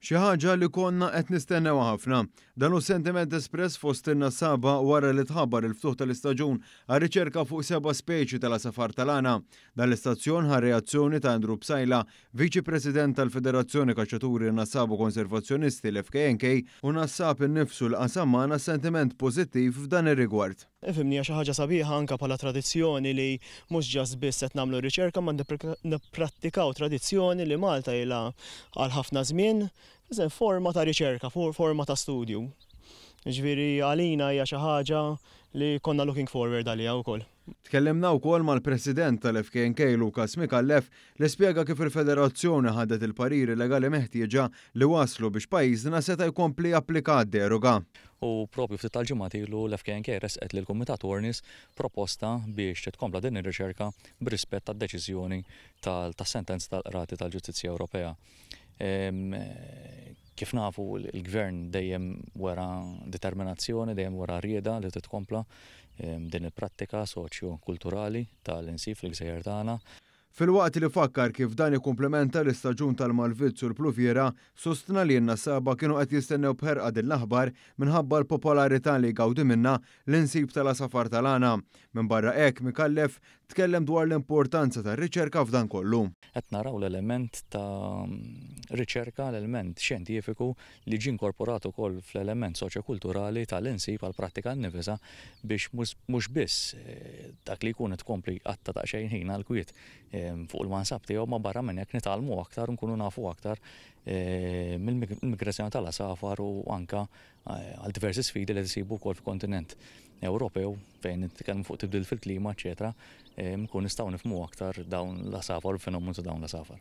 Xi ħaġa li konna qed nistennewha ħafna. Dan hu sentiment espress fost in-nassaba wara li tħabbar il-ftuħ tal-istaġun għar-riċerka fuq seba' speċi tal-għasafar tal-għana. Dan l-istazzjon ħa reazzjoni ta' Andrew Psaila, Viċi President tal-Federazzjoni Kaċċaturi Nassab u Konservazzjonisti l-FKNK u nassab innifsu li qasam magħna sentiment pożittiv f'dan ir-rigward. Ifhimni, hija xi ħaġa sabiħa anke bħala tradizzjoni li mhux just biss qed nagħmlu riċerka ma nipprattikaw tradizzjoni li Malta ilha għal ħafna żmien, forma ta' riċerka, forma ta' studju. Ġifieri għalina hija xi ħaġa li konna looking forward għaliha wkoll. Tkellimna wkoll mal-President tal-FKNK Lucas Micallef li spjega kif il-Federazzjoni ħadet il-pariri legali meħtieġa li waslu biex pajjiżna seta' jkompli japplika deroga. U propju ftit tal-ġimgħat ilu l-FKNK resqet lil Kumitat Ornis proposta biex titkompla din ir-riċerka b'rispett tad-deċiżjoni tas-sentenza tal-Qrati tal-Ġustizzja Ewropea. Kif nafu, il-gvern dejjem wera determinazzjoni, dejjem wera rieda li titkompla din il-prattika soċjo-kulturali tal-insib fil-gżejjer tagħna. Filwaqt li fakkar kif dan ikkumplementa l-istaġun tal-Malvizz u l-Pluviera, sostna li n-nassaba kienu qed jistennew b'ħerqa din l-aħbar minħabba l-popolarità li jgawdi minnha l-insib tal-għasafar tal-għana. Minn barra hekk, Micallef tkellem dwar l-importanza tar-riċerka f'dan kollu. Qed naraw l-element ta' riċerka, l-element xjentifiku li ġie inkorporat ukoll fl-element soċjokulturali tal-insib għall-prattika nnifisha biex mhux biss dak li jkun tkompli qatta' daqsxejn ħin għall-kwiet fuq il-mansab tiegħu, ma barra minn hekk nitgħallmu aktar u nkunu nafu aktar mill-migrazzjoni tal-għasafar u anka għal diversi sfidi li tisibu wkoll fil-kontinent Ewropew fejn nitkellmu fuq tibdil fil-klima, eċetera, nkun nistgħu nifhmu aktar dawn l-għasafar u l-fenomenu ta' dawn l-għasafar.